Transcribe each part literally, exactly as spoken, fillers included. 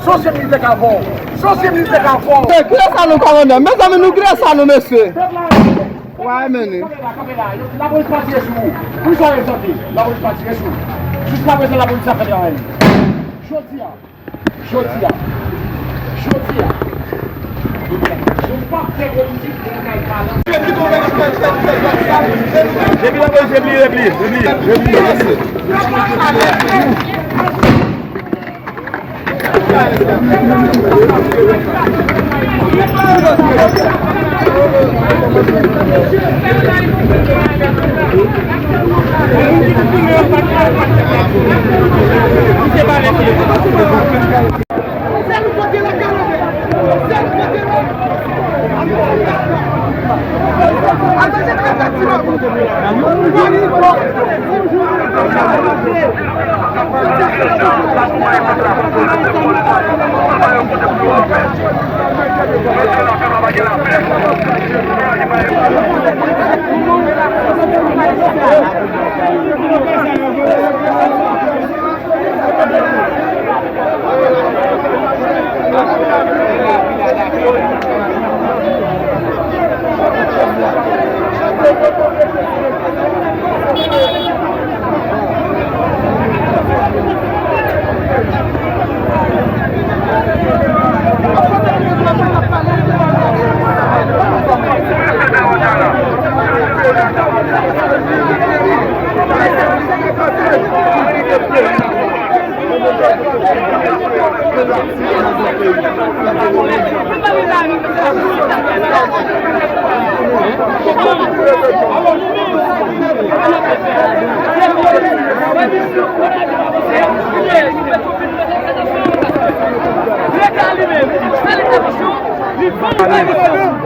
Sosye militè ka fò. Sosye militè ka fò. Kile sa nou, kòmandan? Mezanmi, nou kile sa nou, mesye? Why, man? Kanpe la, kanpe la. Lapolis pa tire sou ou. Pou sa w santi, lapolis pa tire sou ou. Jiskaprezan, lapolis ap fè travay li. Jodi a, jodi a, jodi a, nou p ap fè politik pou nou kay balanse. Depi lapolis repliye, repliye, repliye, repliye.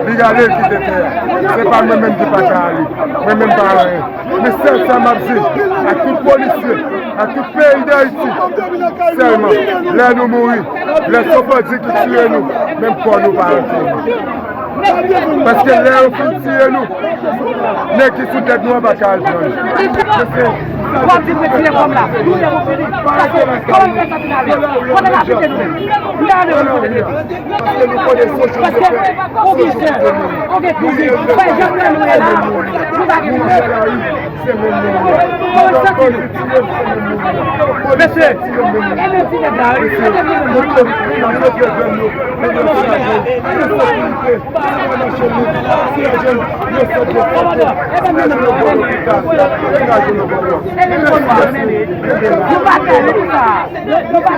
Li ale, li kite tè a. Se pa mwen menm ki pa ka ale. Mwen menm pa anyen. Men sèl sa m ap di, ak tout polisye, ak tout peyi Dayiti, sèlman, lè nou mouri, lè se bandi ki tiye nou, menm kò nou pa rantre. Paske lè yo fin tiye nou, nèg ki sou tèt nou an pa ka al pran nou. W ap di m retire kòb la. Nou te pou fini. Paske kòman m fè sa fin ale? Kote l abite nou menm? Li ale pou nou fini. Paske ou gen sè, ou gen kouzen, fè jan nou ye la, nou pa gen kouzen. Mesye, e men ti nèg la, wi. Nou pa ka, nou pa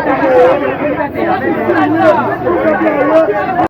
ka.